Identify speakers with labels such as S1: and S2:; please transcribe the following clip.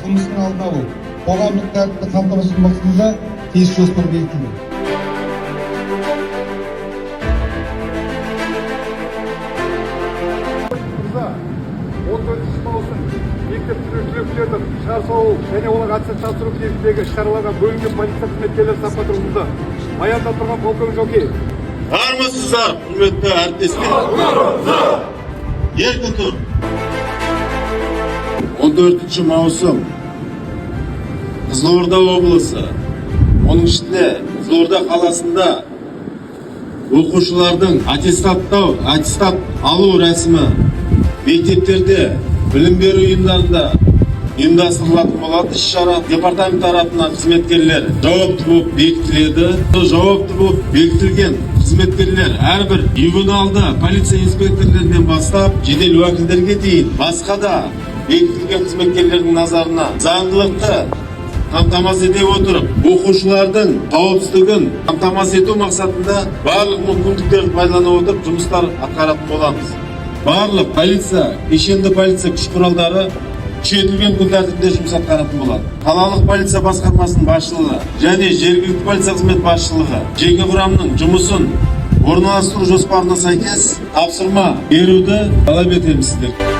S1: Қылмыстың алдын алу, қоғамдық тәртіпті қамтамасыз ету мақсатында тиісті жоспар бекітілді.
S2: Мырза, 14 маусым мектеп түлектерін шығарып салу және оларға аттестат тапсыру кезіндегі іс-шараларға бөлінген полиция қызметкерлері сапқа тұрғызылды. Баяндап тұрған полковник Жокеев.
S3: Армысыздар, құрметті әріптестер! Еркін тұр. 14 маусым Қызылорда облысы, оның ішінде Қызылорда қаласында оқушылардың аттестаттау, аттестат алу рәсімі мектептерде, білім беру ұйымдарында ұйымдастырылатын болады. Іс-шара департамент тарапынан қызметкерлер жауапты болып бекітіледі. Жауапты болып бекітілген қызметкерлер әрбір ювеналды полиция инспекторлерінен бастап жедел уәкілдерге дейін, басқа да бекітілген қызметкерлердің назарына заңдылықты қамтамасыз ете отырып, оқушылардың қауіпсіздігін қамтамасыз ету мақсатында барлық мүмкіндіктерді пайдалана отырып жұмыстар атқаратын боламыз. Барлық полиция, кешенді полиция күш құралдары күшейтілген күн тәртібінде жұмыс атқаратын болады. Қалалық полиция басқармасының басшылығы және жергілікті полиция қызмет басшылығы жеке құрамның жұмысын орналастыру жоспарына сәйкес тапсырма беруді талап етеміз сіздерге.